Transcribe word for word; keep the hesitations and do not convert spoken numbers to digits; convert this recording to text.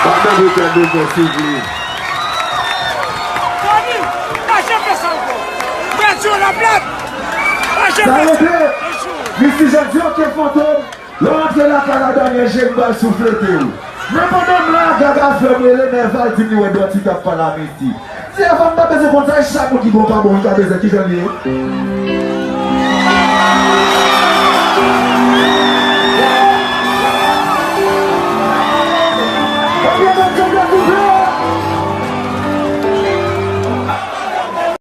Pandan nou tande fè soufle. Tony, pa janm fè sa ankò. Pèdi yon laplèt. Pa janm fè sa. Sa rete. Misti Jan di, ok, Fantom. Lè w rantre lakay la, dènye je m pral souflete w. Men pandan m la, Gaga fè m rele, Nerval di m li wè Dòti k ap pale a Misti. Di Nerval m pa bezwen konn sa, e chak moun ki bon pa bon, li ka bezwen ki jan li ye.